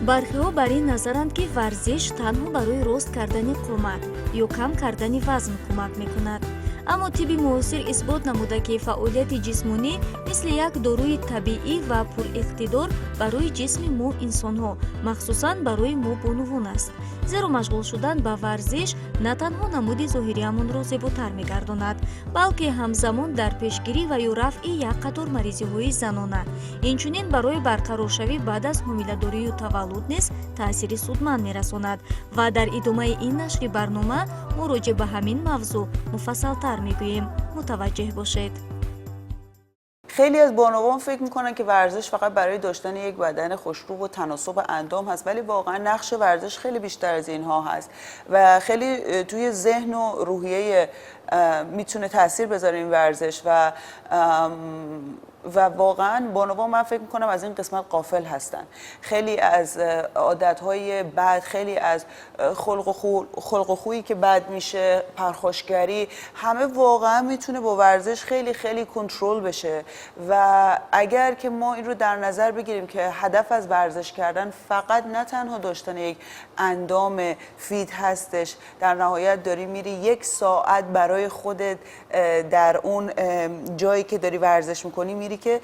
Бархеҳо бар ин назаранд, ки варзиш танҳо барои рост кардани қомат ё кам кардани вазн кӯмак мекунад. Аммо тибби муосир исбот намуда, ки фаъолияти ҷисмонӣ мисли як доруи табиӣ ва пуриқтидор барои ҷисми мо инсонҳо, махсусан барои мо бонувон аст. Зеро машғул шудан ба варзиш на танҳо намуди зоҳириамонро зеботар мегардонад, балки ҳамзамон дар пешгирӣ ва ё рафъи як қатор маризиҳои занона, инчунин барои барқароршавӣ баъд аз ҳомиладорию таваллуд низ таъсири судманд мерасонад. Ва дар идомаи ин нашри барнома мо роҷеъ ба ҳамин мавзӯъ муфассалтар мегӯем. Мутаваҷҷеҳ бошед. خیلی از بانوان فکر میکنن که ورزش فقط برای داشتن یک بدن خوشرو و تناسب اندام هست، ولی واقعا نقش ورزش خیلی بیشتر از اینها هست و خیلی توی ذهن و روحیه میتونه تاثیر بذاره این ورزش و واقعا بانوان من فکر میکنم از این قسمت غافل هستن. خیلی از عادتهای بد، خیلی از خلق و خویی که بد میشه، پرخاشگری، همه واقعا میتونه با ورزش خیلی خیلی کنترل بشه. و اگر که ما این رو در نظر بگیریم که هدف از ورزش کردن فقط نه تنها داشتن یک اندام fit هستش، در نهایت داری میری یک ساعت برای خودت در اون جایی که داری ورزش میکنی میری که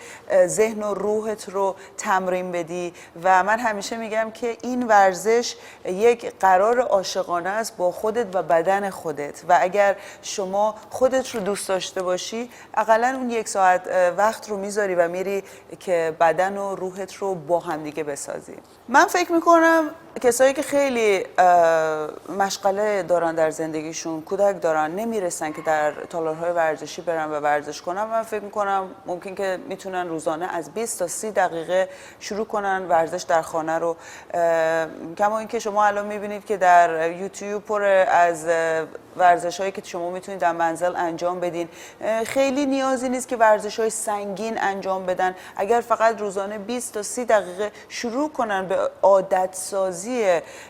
ذهن و روحت رو تمرین بدی. و من همیشه میگم که این ورزش یک قرار عاشقانه است با خودت و بدن خودت و اگر شما خودت رو دوست داشته باشی، اقلا اون یک ساعت وقت رو میذاری و میری که بدن و روحت رو با همدیگه بسازی. من فکر میکنم کسایی که خیلی مشغله دارن در زندگیشون، کودک دارن، نمیرسن که در تالارهای ورزشی برن و ورزش کنن، من فکر میکنم ممکن که میتونن روزانه از 20 تا 30 دقیقه شروع کنن ورزش در خانه رو. کما اینکه شما الان میبینید که در یوتیوب پر از ورزش هایی که شما میتونید در منزل انجام بدین. خیلی نیازی نیست که ورزش های سنگین انجام بدن. اگر فقط روزانه 20 تا 30 دقیقه شروع کنن به عادت سازی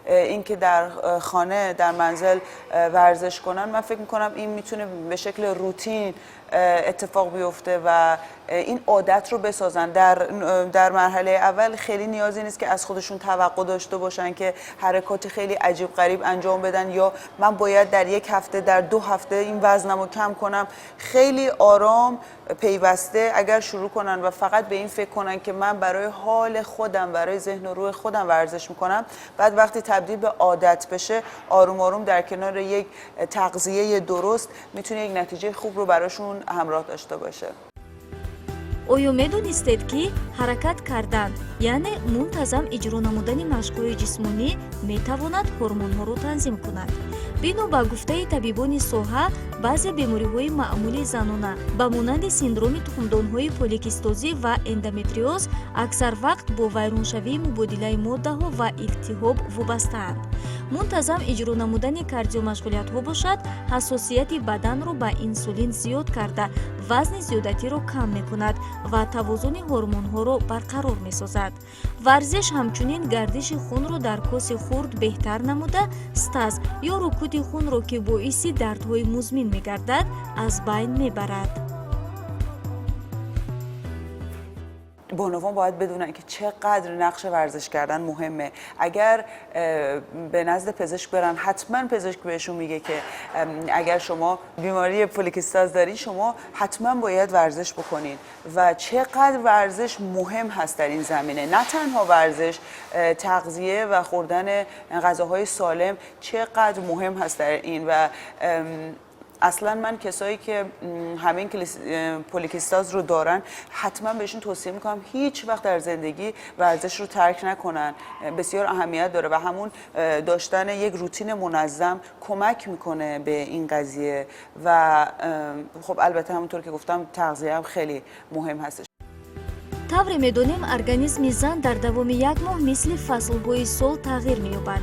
اینکه در خانه، در منزل ورزش کنن، من فکر میکنم این میتونه به شکل روتین اتفاق بیفته و این عادت رو بسازن. در مرحله اول خیلی نیازی نیست که از خودشون توقع داشته باشن که حرکات خیلی عجیب غریب انجام بدن یا من باید در یک هفته، در 2 هفته این وزنم رو کم کنم. خیلی آرام، پیوسته اگر شروع کنن و فقط به این فکر کنن که من برای حال خودم، برای ذهن و روح خودم ورزش میکنم، بعد وقتی تبدیل به عادت بشه، آروم آروم در کنار یک تغذیه درست میتونه یک نتیجه خوب رو براشون همراه داشته باشه. Оё медонистед, ки ҳаракат кардан, яъне мунтазам иҷро намудани машқҳои ҷисмонӣ метавонад ҳормонҳоро танзим кунад? Бино ба гуфтаи табибони соҳа, баъзе бемориҳои маъмули занона, ба монанди синдроми тухмдонҳои поликистозӣ ва эндометриоз, аксар вақт бо вайроншавии мубодилаи моддаҳо ва илтиҳоб вобастаанд. Мунтазам иҷро намудани кардиомашғулиятҳо бошад, ҳассосияти баданро ба инсулин зиёд карда, вазни зиёдатиро кам мекунад ва тавозуни ҳормонҳоро барқарор месозад. Варзиш ҳамчунин гардиши хунро дар коси хурд беҳтар намуда, стаз ё рукуди хунро, ки боиси дардҳои музмин мегардад, аз байн мебарад. بانوان باید بدونن که چقدر نقش ورزش کردن مهمه. اگر به نزد پزشک برن، حتما پزشک بهشون میگه که اگر شما بیماری پولیکیستاز دارین، شما حتما باید ورزش بکنین و چقدر ورزش مهم هست در این زمینه. نه تنها ورزش، تغذیه و خوردن غذاهای سالم چقدر مهم هست در این. و اصلا من کسایی که همین پولیکیستاز رو دارن، حتما بهشون توصیه میکنم هیچ وقت در زندگی ورزش رو ترک نکنن. بسیار اهمیت داره و همون داشتن یک روتین منظم کمک میکنه به این قضیه. و خب البته همونطور که گفتم، تغذیه هم خیلی مهم هستش. Тавре медонем, организми зан дар давоми як моҳ мисли фаслҳои сол тағйир меёбад.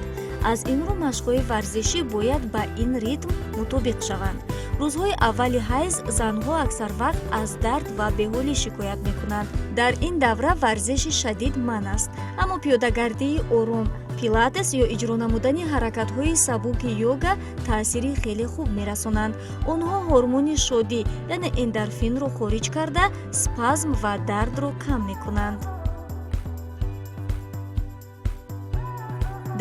Аз ин рӯ машқҳои варзишӣ бояд ба ин ритм мутобиқ шаванд. Рӯзҳои аввали ҳайз занҳо аксар вақт аз дард ва беҳолӣ шикоят мекунанд. Дар ин давра варзиши шадид манъ аст, аммо пиёдагардии ором Пилатес ё иҷро намудани ҳаракатҳои сабуки йога таъсири хеле хуб мерасонанд. Онҳо ҳормони шодӣ, яъне эндорфинро хориҷ карда, спазм ва дардро кам мекунанд.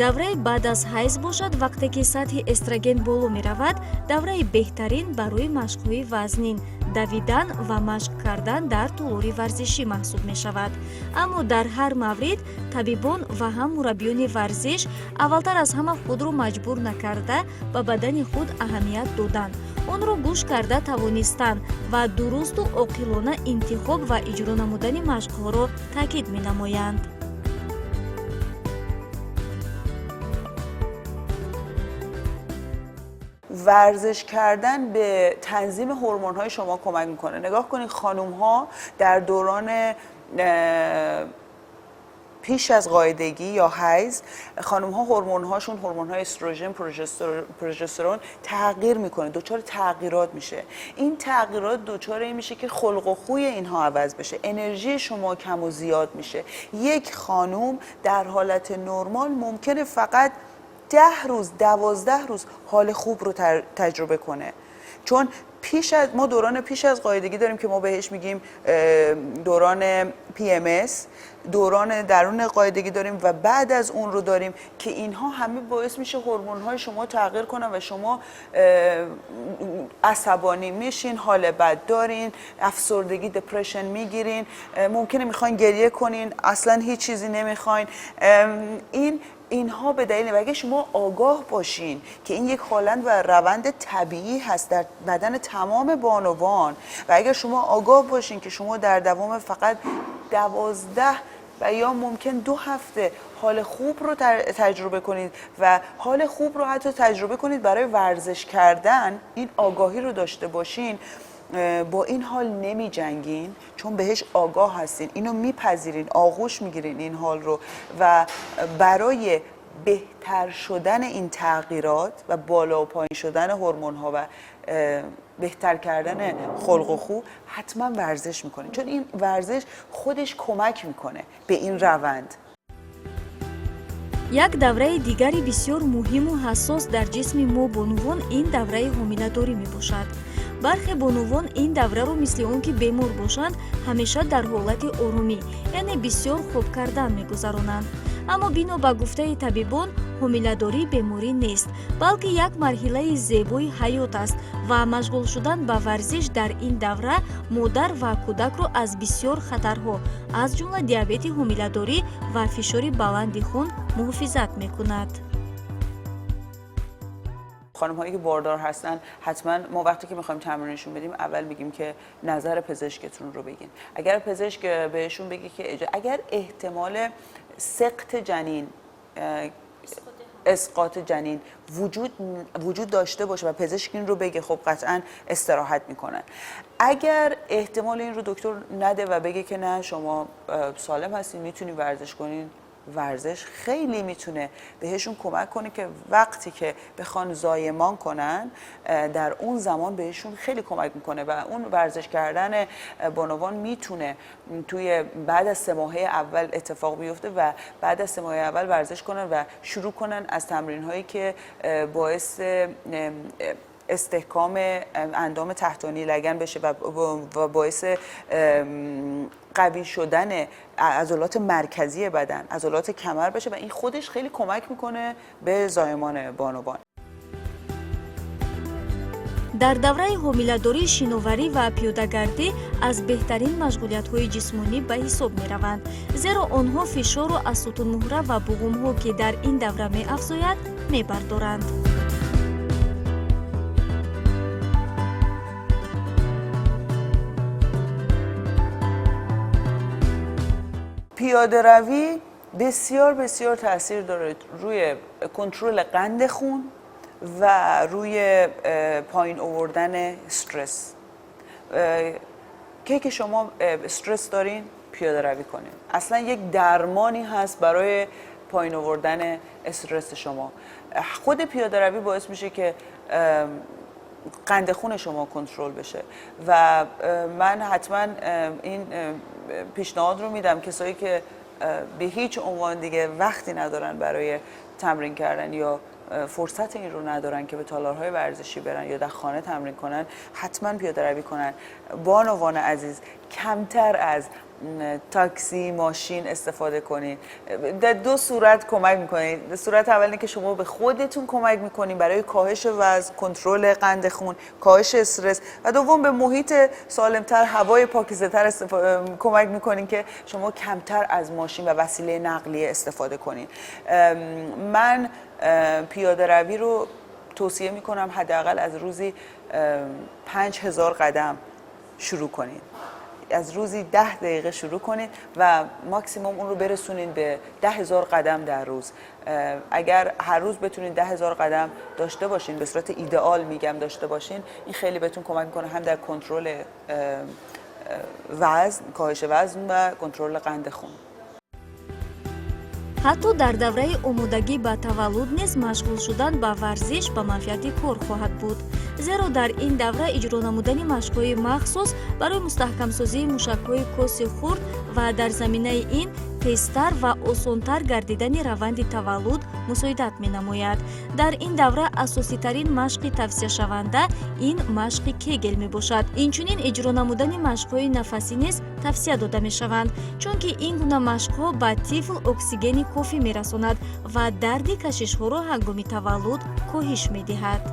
Давраи баъд аз ҳайз бошад, вақте ки сатҳи эстроген боло меравад, давраи беҳтарин барои машқҳои вазнин, давидан ва машқ кардан дар толори варзишӣ маҳсуб мешавад. Аммо дар ҳар маврид табибон ва ҳам мураббиёни варзиш аввалтар аз ҳама худро маҷбур накарда, ба бадани худ аҳамият додан, онро гӯш карда тавонистан ва дурусту оқилона интихоб ва иҷро намудани машқҳоро таъкид менамоянд. ورزش کردن به تنظیم هورمون‌های شما کمک میکنه. نگاه کنید، خانم ها در دوران پیش از قاعدگی یا حیض، خانم ها هورمون هاشون، هورمون های استروژن، پروژسترون تغییر میکنه، دچار تغییرات میشه. این تغییرات دچار این میشه که خلق و خوی اینها عوض بشه، انرژی شما کم و زیاد میشه. یک خانم در حالت نرمال ممکنه فقط 10 روز، 12 روز حال خوب رو تجربه کنه، چون پیش از ما دوران پیش از قاعدگی داریم که ما بهش میگیم دوران PMS، دوران درون قاعدگی داریم و بعد از اون رو داریم که اینها همه باعث میشه هورمون های شما تغییر کنن و شما عصبانی میشین، حال بد دارین، افسردگی، depression میگیرین، ممکنه میخواین گریه کنین، اصلا هیچ چیزی نمیخواین. اینها به دلیل و اگه شما آگاه باشین که این یک حالت و روند طبیعی هست در بدن تمام بانوان و اگر شما آگاه باشین که شما در دوام فقط 12 و یا ممکن 2 هفته حال خوب رو تجربه کنید و حال خوب رو حتی تجربه کنید برای ورزش کردن، این آگاهی رو داشته باشین، با این حال نمی جنگین، چون بهش آگاه هستین، اینو میپذیرین، آغوش میگیرین این حال رو و برای بهتر شدن این تغییرات و بالا و پایین شدن هورمون ها و بهتر کردن خلق و خو حتما ورزش میکنین، چون این ورزش خودش کمک میکنه به این روند. Як давраи дигари бисёр муҳиму ҳассос дар ҷисми мо бонувон ин давраи ҳомиладорӣ мебошад. Бархе бонувон ин давраро мисли он ки бемор бошанд, ҳамеша дар ҳолати оромӣ, яъне бисёр хоб кардан мегузаронанд. Аммо бино ба гуфтаи табибон, ҳомиладорӣ беморӣ нест, балки як марҳилаи зебои ҳаёт аст ва машғул шудан ба варзиш дар ин давра модар ва кӯдакро аз бисёр хатарҳо, аз ҷумла диабети ҳомиладорӣ ва фишори баланди хун муҳофизат мекунад. خانم هایی که باردار هستن، حتما ما وقتی که میخوایم تمرینشون بدیم، اول میگیم که نظر پزشکتون رو بگین. اگر پزشک بهشون بگه که اگر احتمال سقط جنین، اسقاط جنین وجود داشته باشه و پزشک این رو بگه، خب قطعا استراحت میکنن. اگر احتمال این رو دکتر نده و بگه که نه، شما سالم هستین، میتونین ورزش کنین، ورزش خیلی میتونه بهشون کمک کنه که وقتی که بخوان زایمان کنن، در اون زمان بهشون خیلی کمک میکنه و اون ورزش کردن بانوان میتونه توی بعد از 3 ماهه اول اتفاق بیفته و بعد از 3 ماهه اول ورزش کنن و شروع کنن از تمرین هایی که باعث استحکام اندام تحتانی لگن بشه و باعث قوی شدن عضلات مرکزی بدن، عضلات کمر بشه و این خودش خیلی کمک میکنه به زایمان بانوان. Дар давраи ҳомиладорӣ шиноварӣ ва пиёдагардӣ аз беҳтарин машғулиятҳои ҷисмонӣ ба ҳисоб мераванд, зеро онҳо фишорро аз сутунмуҳра ва буғумҳо, ки дар ин давра меафзояд, мебардоранд. پیاده روی بسیار بسیار تاثیر داره روی کنترل قند خون و روی پایین آوردن استرس. که شما استرس دارین، پیاده روی کنین. اصلا یک درمانی هست برای پایین آوردن استرس شما. خود پیاده روی باعث میشه که قند خون شما کنترل بشه و من حتما این پیشنهاد رو میدم کسایی که به هیچ عنوان دیگه وقتی ندارن برای تمرین کردن یا فرصت این رو ندارن که به تالارهای ورزشی برن یا در خانه تمرین کنن، حتما پیاده روی کنن. بانوان عزیز، کمتر از تاکسی، ماشین استفاده کنید. در دو صورت کمک میکنید. صورت اول اینه که شما به خودتون کمک میکنید برای کاهش وزن، کنترل قند خون، کاهش استرس، و دوم به محیط سالمتر، هوای پاکیزه‌تر کمک میکنین که شما کمتر از ماشین و وسیله نقلیه استفاده کنید. من پیاده روی رو توصیه میکنم حداقل از روزی 5000 قدم شروع کنید. از روزی 10 دقیقه شروع کنید و ماکسیموم اون رو برسونید به 10,000 قدم در روز. اگر هر روز بتونید 10,000 قدم داشته باشین، به صورت ایدئال میگم داشته باشین، این خیلی بهتون کمک میکنه هم در کنترل وزن، کاهش وزن و کنترل قند خون. Ҳатто дар давраи омодагӣ ба таваллуд низ машғул шудан ба варзиш ба манфиати кор хоҳад буд, зеро дар ин давра иҷро намудани машқҳои махсус барои мустаҳкамсозии мушакҳои коси хурд ва дар заминаи ин тезтар ва осонтар гардидани раванди таваллуд мусоидат менамояд. Дар ин давра асоситарин машқи тавсияшаванда ин машқи Кегел мебошад. Инчунин иҷро намудани машқҳои нафасӣ низ тавсия дода мешаванд, чунки ин гуна машқҳо ба тифл оксигени кофӣ мерасонад ва дарди кашишҳоро ҳангоми таваллуд коҳиш медиҳад.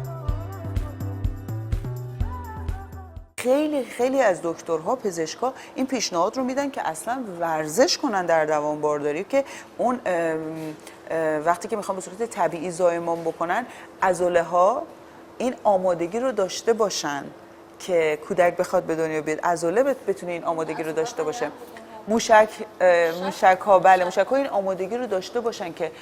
خیلی خیلی از دکترها، پزشکا این پیشنهاد رو میدن که اصلا ورزش کنن در دوام بارداری، که اون وقتی که میخوان به صورت طبیعی زایمان بکنن، عضله ها این آمادگی رو داشته باشن که کودک بخواد به دنیا بیاد، عضله بتونه این آمادگی رو داشته باشه. موشک ها، بله، موشک ها این آمادگی رو داشته باشن که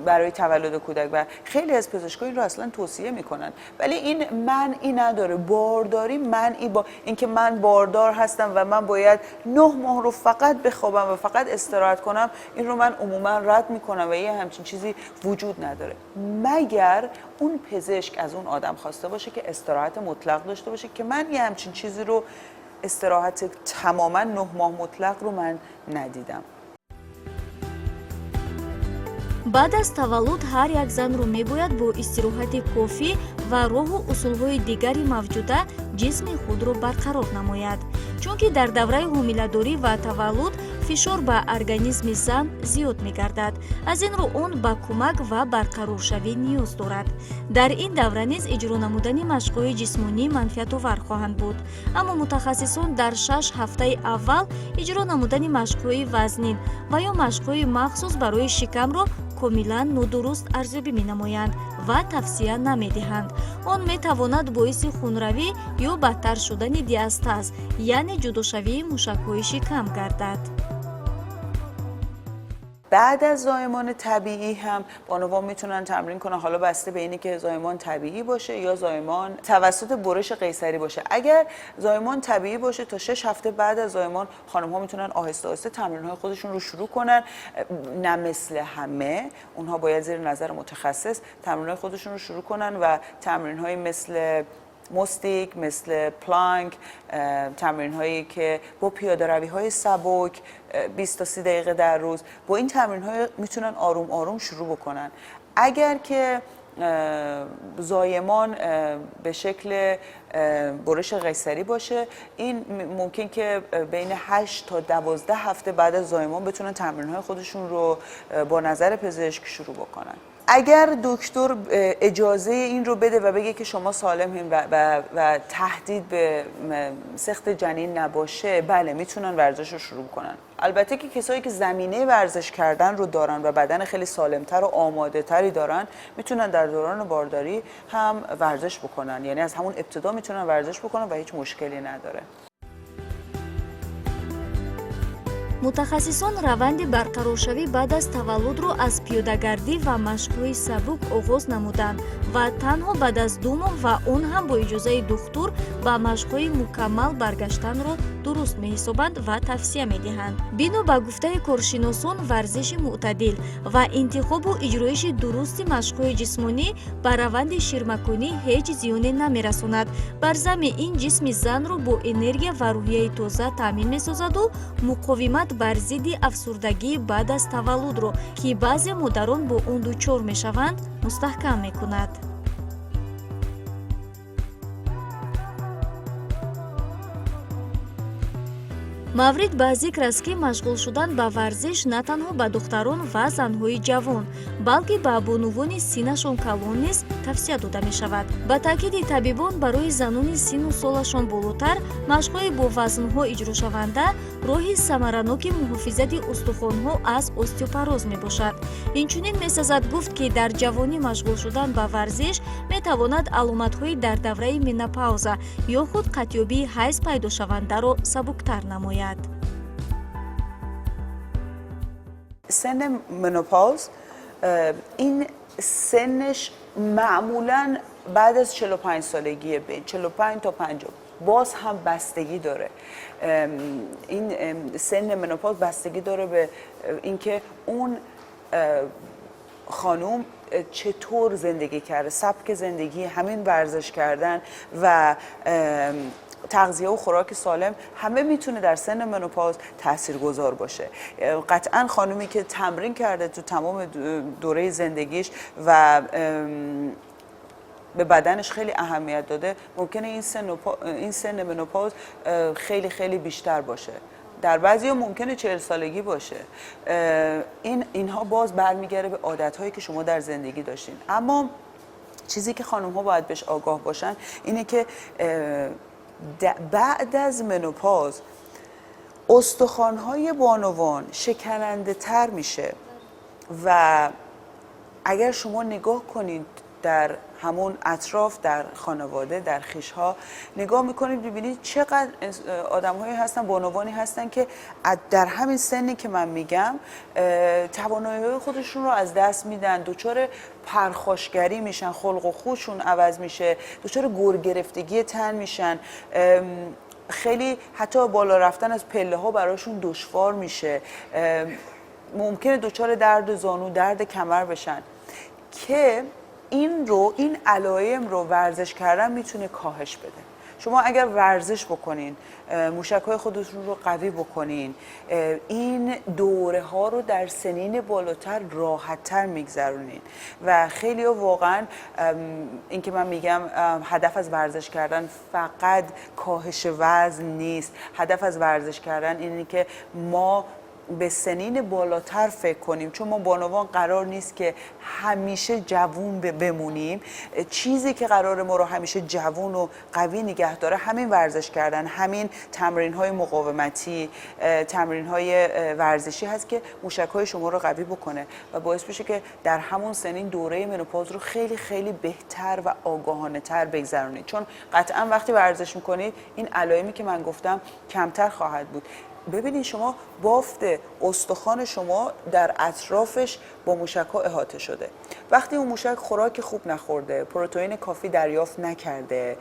برای تولد کودک، و خیلی از پزشکا این رو اصلا توصیه میکنن. ولی این منعی نداره، بارداری منعی با اینکه من باردار هستم و من باید 9 ماه رو فقط بخوابم و فقط استراحت کنم، این رو من عموما رد میکنم و یه همچین چیزی وجود نداره، مگر اون پزشک از اون آدم خواسته باشه که استراحت مطلق داشته باشه، که من یه همچین چیزی رو، استراحت تماما 9 ماه مطلق رو من ندیدم. Баъд аз таваллуд ҳар як занро мебояд бо истироҳати кофӣ ва роҳу усулҳои дигари мавҷуда ҷисми худро барқарор намояд, чунки дар давраи ҳомиладорӣ ва таваллуд фишор ба организми зан зиёд мегардад. Аз ин рӯ он ба кӯмак ва барқароршавӣ ниёз дорад. Дар ин давра низ иҷро намудани машқҳои ҷисмонӣ манфиатовар хоҳанд буд, аммо мутахассисон дар 6 ҳафтаи аввал иҷро намудани машқҳои вазнин ва ё машқҳои махсус барои шикамро комилан нодуруст арзёбӣ менамоянд ва тавсия намедиҳанд. Он метавонад боиси хунравӣ ё бадтар шудани диастаз, яъне ҷудошавии мушакҳои шикам гардад. بعد از زایمان طبیعی هم بانوان میتونن تمرین کنن، حالا بسته به اینه که زایمان طبیعی باشه یا زایمان توسط برش قیصری باشه. اگر زایمان طبیعی باشه تا 6 هفته بعد از زایمان خانم ها میتونن آهسته آهسته تمرین های خودشون رو شروع کنن. نه مثل همه، اونها باید زیر نظر متخصص تمرین های خودشون رو شروع کنن و تمرین های مثل مستیک، مثل پلانک، تمرین هایی که با پیاده روی های سبک 20 تا 30 دقیقه در روز، با این تمرین های میتونن آروم آروم شروع بکنن. اگر که زایمان به شکل برش قیصری باشه، این ممکن که بین 8 تا 12 هفته بعد از زایمان بتونن تمرین های خودشون رو با نظر پزشک شروع بکنن. اگر دکتر اجازه این رو بده و بگه که شما سالم و تهدید به سخت جنین نباشه، بله میتونن ورزش رو شروع کنن. البته که کسایی که زمینه ورزش کردن رو دارن و بدن خیلی سالمتر و آماده تری دارن، میتونن در دوران بارداری هم ورزش بکنن، یعنی از همون ابتدا میتونن ورزش بکنن و هیچ مشکلی نداره. Мутахассисон раванди барқароршавӣ баъд аз таваллудро аз пиёдагардӣ ва машқҳои сабук оғоз намуданд ва танҳо баъд аз 2 моҳ ва он ҳам бо иҷозаи духтур ба машқҳои мукаммал баргаштанро дуруст меҳисобанд ва тавсия медиҳанд. Бино ба гуфтаи коршиносон, варзиши мӯътадил ва интихобу иҷроиши дурусти машқҳои ҷисмонӣ ба раванди ширмаконӣ ҳеҷ зиёне намерасонад. Бар замми ин ҷисми занро бо энергия ва рӯҳияи тоза таъмин месозаду муқовимат Бар зидди афсурдагӣ баъд аз таваллудро, ки баъзе модарон бо он дучор мешаванд, мустаҳкам мекунад. Маврид ба зикр аст, ки машғул шудан ба варзиш на танҳо ба духтарон ва занҳои ҷавон, балки ба бонувони синнашон калон низ тавсия дода мешавад. Ба таъкиди табибон, барои занони синну солашон болотар машқҳои бо вазнҳо иҷрошаванда роҳи самараноки муҳофизати устухонҳо аз остеопороз мебошад. Инчунин месазад гуфт, ки дар ҷавонӣ машғул шудан ба варзиш метавонад аломатҳои дар давраи менопауза ё худ қатъёбии ҳайз пайдошавандаро сабуктар намояд. سن منوپاز، این سنش معمولا بعد از 45 سالگیه، بین 45 تا 50. باز هم بستگی داره، این سن منوپاز بستگی داره به اینکه اون خانوم چطور زندگی کرده، سبک زندگی، همین ورزش کردن و تغذیه و خوراک سالم، همه میتونه در سن منوپاز تاثیرگذار باشه. قطعا خانومی که تمرین کرده تو تمام دوره زندگیش و به بدنش خیلی اهمیت داده، ممکنه این سن منوپاز خیلی خیلی بیشتر باشه. در بعضی ها ممکنه 40 سالگی باشه. اینها باز برمیگرده به عادت هایی که شما در زندگی داشتین. اما چیزی که خانم ها باید بهش آگاه باشن اینه که بعد از منوپاز استخوان‌های بانوان شکننده تر میشه و اگر شما نگاه کنید در همون اطراف، در خانواده، در خویش‌ها نگاه میکنید، ببینید چقدر آدمهایی هستن، بانوانی هستن که در همین سنی که من میگم توانایی خودشون رو از دست میدن، دچار پرخاشگری میشن، خلق و خوشون عوض میشه، دچار گرگرفتگی تن میشن، خیلی حتی بالا رفتن از پله ها براشون دشوار میشه، ممکنه دچار درد زانو، درد کمر بشن که این علائم رو ورزش کردن میتونه کاهش بده. شما اگر ورزش بکنین، موشک های خودتون رو قوی بکنین، این دوره ها رو در سنین بالاتر راحت تر میگذرونین. و خیلی ها واقعا این که من میگم هدف از ورزش کردن فقط کاهش وزن نیست، هدف از ورزش کردن اینه که ما به سنین بالاتر فکر کنیم، چون ما بانوان قرار نیست که همیشه جوون بمونیم. چیزی که قرار ما رو همیشه جوون و قوی نگه داره همین ورزش کردن، همین تمرین های مقاومتی، تمرین های ورزشی هست که موشک های شما رو قوی بکنه و باعث بشه که در همون سنین دوره منوپاز رو خیلی خیلی بهتر و آگاهانه تر بگذرونید، چون قطعا وقتی ورزش میکنید این علائمی که من گفتم کمتر خواهد بود. ببینید شما بافت استخوان شما در اطرافش با موشک‌ها احاطه شده. وقتی اون موشک خوراک خوب نخورده، پروتئین کافی دریافت نکرده،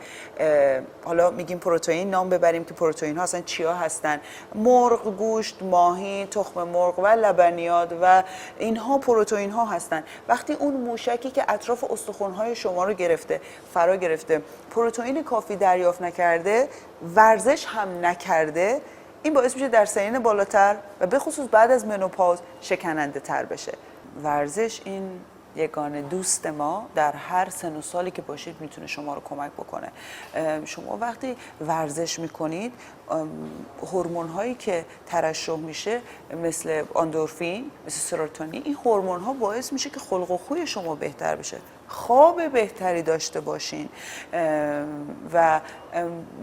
حالا میگیم پروتئین، نام ببریم که پروتئین ها اصلا چیا هستن؟ مرغ، گوشت، ماهی، تخم مرغ و لبنیات و اینها پروتئین ها هستن. وقتی اون موشکی که اطراف استخوان های شما رو گرفته، فرا گرفته، پروتئین کافی دریافت نکرده، ورزش هم نکرده، این باعث میشه در سنین بالاتر و به خصوص بعد از منوپاز شکننده تر بشه. ورزش این یگانه دوست ما در هر سن و سالی که باشید میتونه شما رو کمک بکنه. شما وقتی ورزش میکنید، هورمون هایی که ترشح میشه مثل اندورفین، مثل سروتونین، این هورمون ها باعث میشه که خلق و خوی شما بهتر بشه، خواب بهتری داشته باشین و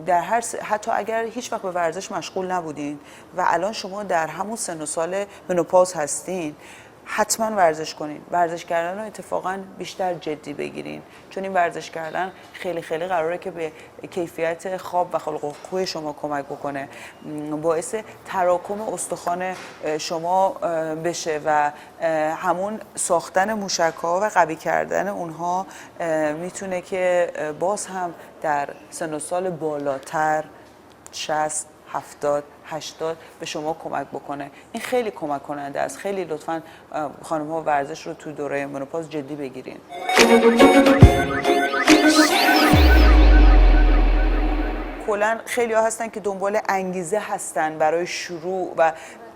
در هر حتی اگر هیچ وقت به ورزش مشغول نبودین و الان شما در همون سن و سال منوپاز هستین، حتما ورزش کنین. ورزش کردن رو اتفاقا بیشتر جدی بگیرین، چون این ورزش کردن خیلی خیلی قراره که به کیفیت خواب و خلق و خوی شما کمک بکنه، باعث تراکم استخوان شما بشه و همون ساختن موشک‌ها و قوی کردن اونها میتونه که باز هم در سن و سال بالاتر 60، 70، 80 به شما کمک بکنه. این خیلی کمک کننده است. خیلی لطفاً خانم ها ورزش رو تو دوره منوپاز جدی بگیرین. کلاً خیلی ها هستن که دنبال انگیزه هستن برای شروع و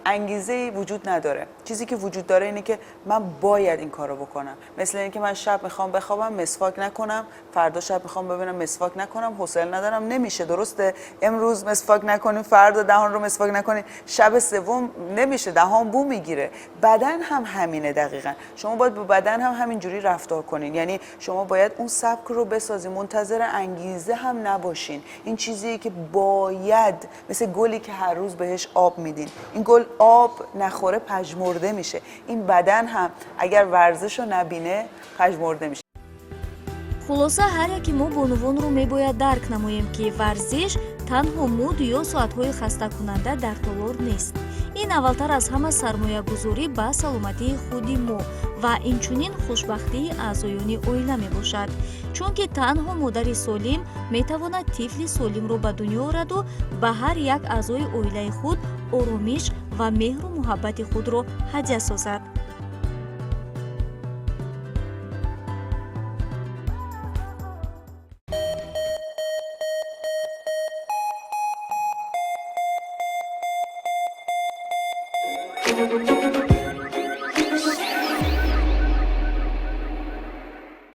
انگیزه وجود نداره. چیزی که وجود داره اینه که من باید این کارو بکنم. مثل اینکه من شب میخوام بخوابم مسواک نکنم، فردا شب میخوام ببینم مسواک نکنم، حوصله ندارم، نمیشه. درسته امروز مسواک نکنیم، فردا دهان رو مسواک نکنیم، شب سوم نمیشه، دهان بو میگیره. بدن هم همینه دقیقاً. شما باید با بدن هم همینجوری رفتار کنین. یعنی شما باید اون سبک رو بسازین، منتظر انگیزه هم نباشین. این چیزیه که باید، مثل گلی که هر روز بهش آب میدین، این گل آب نخوره پژمرده میشه. این بدن هم اگر ورزش رو نبینه پژمرده میشه. Хулоса, ҳар яке мо бонувонро мебояд дарк намоем, ки варзиш танҳо муд ё соатҳои хастакунанда дар толор нест. Ин аввалтар аз ҳама сармоягузорӣ ба саломатии худи мо ва инчунин хушбахтии аъзоёни оила мебошад, чунки танҳо модари солим метавонад тифли солимро ба дунё ораду ба ҳар як аъзои оилаи худ оромиш ва меҳру муҳаббати худро ҳадя созад. Thank you.